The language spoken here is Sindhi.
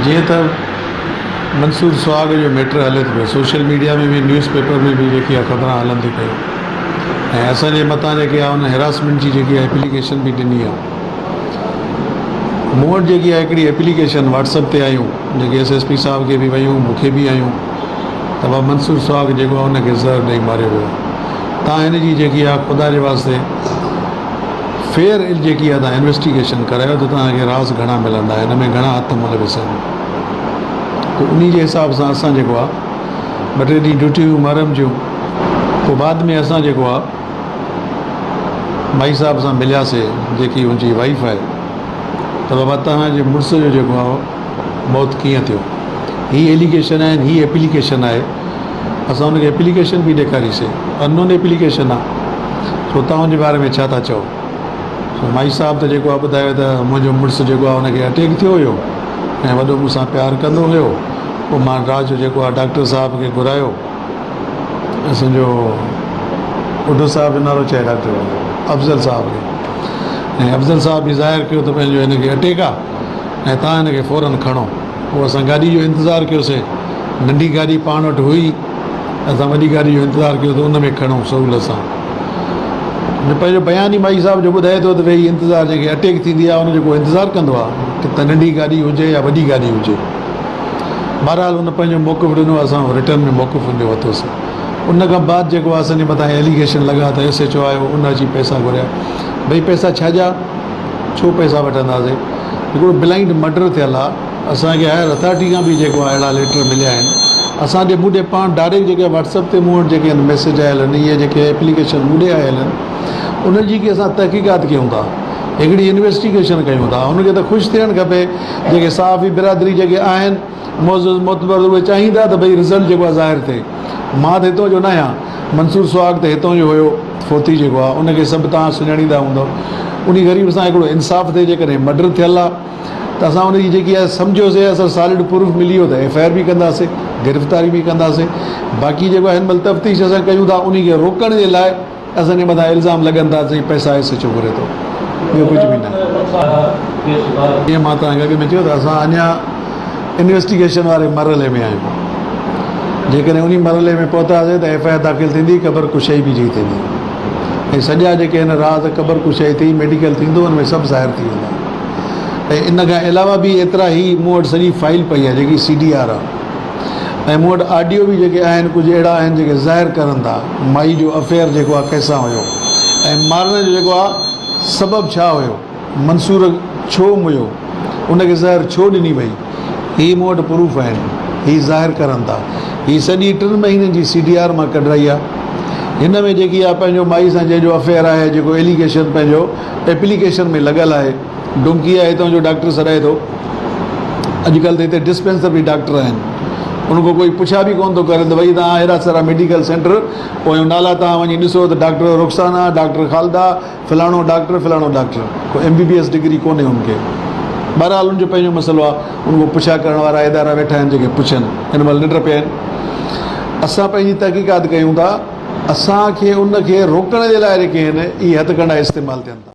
جيئن ته منصور سهاڳ جو ميٽر هلي ٿو پيو سوشل ميڊيا ۾ به نيوز پيپر ۾ به جيڪي آهي خبران هلن ٿي پيون ۽ اسان جي مٿان جيڪي آهي ان هراسمينٽ جي جيڪي ايپليڪيشن به ڏني آهي مون وٽ جيڪي آهي هڪڙي ايپليڪيشن واٽس اپ تي آيون جيڪي ايس ايس پي صاحب کي به ويون مون کي به آيون ته بابا منصور سهاڳ جيڪو آهي ان کي زهر ڏئي ماريو ويو آهي تان هن جي جيڪي آهي خدا جي واسطي فيئر جيڪي آهي تان انويسٽيگيشن ڪرايو ته توهان کي راز گهڻا ملندا هن ۾ گهڻا هٿ ملوث آهن ته انهي جي حساب سان اسان جيڪو آهي ٻه ٽي ڏينهن ڊيوٽيون هيون محرم جون پوء بعد ۾ اسان جيڪو آهي مائي صاحب سان ملياسي جيڪي ان جي وائيف آهي ته بابا توهان جي مڙس جو جيڪو آهي موت ڪيئن ٿيو هي ايليگيشن آهن هي ايپليڪيشن آهي اسان ان کي ايپليڪيشن به ڏيکاريسي انون ايپليڪيشن آ سو توهان ان جي باري ۾ ڇا ٿا چئو سو مائي صاحب ته جيڪو آ ٻڌايو ته منهنجو مڙس جيڪو آ ان کي اٽيڪ ٿيو هيو ۽ وڏو مون سان پيار ڪندو هيو پوء مان رات جو جيڪو آ ڊاڪٽر صاحب کي گهرايو اسان جو اڍو صاحب جو نالو ڇا آهي ڊاڪٽر افضل صاحب کي ۽ افضل صاحب به ظاهر ڪيو ته پنهنجو هن کي اٽيڪ آ ۽ توهان هن کي فورن کڻو پوء اسان گاڏي جو انتظار ڪيوسين. ننڍي گاڏي پاڻ وٽ هئي. اسان وڏي گاڏي جو انتظار ڪيو ته ان ۾ کڻون سهولت سان. جو پنهنجو بيان ئي مائي صاحب جو ٻڌائي ٿو ته ويهي انتظار جنهن کي اٽيڪ ٿيندي آهي ان جو ڪو انتظار ڪندو آهي ته ننڍي گاڏي هجي يا وڏي گاڏي هجي. بهرحال ان پنهنجو موقف ڏنو اسان رٽن ۾ موقف ان جو ورتوسين. ان کان بعد جيڪو آهي اسان جي مٿان ايليگيشن لڳا ته ايس ايڇ او آيو ان اچي پئسا گهريا. ڀئي پئسا ڇا جا؟ ڇو پئسا وٺنداسين؟ هڪڙو بلائنڊ مرڊر ٿيل آ اسان کي هائر اٿارٽي کان به جيڪو آ اهڙا ليٽر مليا آهن اسان ڏي مون ڏي پاڻ ڊائريڪٽ جيڪي واٽس اپ تي مون وٽ جيڪي آهن ميسيج آيل آهن اهي جيڪي ايپليڪيشن مون ڏي آيل آهن انهن جي ڪي اسان تحقيقات ڪيون ٿا هڪڙي انويسٽيگيشن ڪيون ٿا ان کي ته خوش ٿيڻ کپي جيڪي صحافي برادري جيڪي آهن معزز معتبر اهي چاهين ٿا ته ڀئي رزلٽ جيڪو آ ظاهر ٿئي مان ته هتو جو نه آهيان منصور سهاڳ ته هتو جو هيو فوتي جيڪو آ ان کي سڀ توهان سڃاڻيندا هوندؤ انهي غريب سان هڪڙو انصاف ٿئي جيڪڏهن مرڊر ٿيل آ ته اسان ان جي جيڪي آهي سمجهيوسي اسان سالڊ پروف ملي ويو ته ايف I R به ڪنداسي گرفتاري به ڪنداسي باقي جيڪو آهي هن مهل تفتيش اسان ڪيون ٿا انهي کي روڪڻ جي لاء اسان جي مٿان الزام لڳن ٿا ته پئسا ايس ايڇ او گهري ٿو ٻيو ڪجهه به نه. جيئن مان توهان کي اڳ ۾ چيو ته اسان اڃا انويسٽيگيشن واري مرحلي ۾ آهيون جيڪڏهن انهي مرحلي ۾ پهتاسي ته ايف I R داخل ٿيندي قبر ڪشائي به جي ٿيندي ۽ سڄا جيڪي هن راز قبر ڪشائي ٿي ميڊيڪل ٿيندو ان ۾ سڀ ظاهر ٿي ويندا ۽ ان کان علاوه به ايترا هي مون وٽ سڄي فائل پئي آهي جيڪي سي ڊي آر آهي ۽ مون وٽ آڊيو به جيڪي آهن ڪجهه اهڙا آهن جيڪي ظاهر ڪرن ٿا مائي جو افيئر جيڪو آهي ڪنهن سان هيو ۽ مارڻ جو جيڪو آهي سبب ڇا هيو منصور ڇو ميو ان کي زهر ڇو ڏني وئي هي مون وٽ پروف آهن هي ظاهر ڪرن ٿا هي سڄي ٽن مهينن جي سي ڊي آر مان ڪڍرائي آهي هن ۾ جيڪي آهي پنهنجو مائي سان جنهن جو افيئر آهي جيڪو ايليگيشن پنهنجو ايپليڪيشن ۾ لڳل آهي ڊومڪي آهي هتان جو ڊاڪٽر سڏائي ٿو. اڄڪلهه ته هتي ڊسپينسر به ڊاڪٽر آهن. ان کان ڪوئي پڇا به ڪونه ٿو ڪري ته ڀئي توهان هيڏا سارا ميڊيڪل سينٽر پويون نالا توهان وڃي ڏسو ته ڊاڪٽر رخسانه، ڊاڪٽر خالده، فلاڻو ڊاڪٽر، فلاڻو ڊاڪٽر. ڪو M B B S degree ڪونهي ان کي. بهرحال ان جو پنهنجو مسئلو آهي. ان کان پڇا ڪرڻ وارا ادارا ويٺا آهن جيڪي پڇن. هن مهل ننڊ پيا آهن. اسان پنهنجي تحقيقات ڪيون ٿا. اسان کي ان کي روڪڻ جي لاء جيڪي آهن اهي هٿڪنڊا استعمال ٿين ٿا.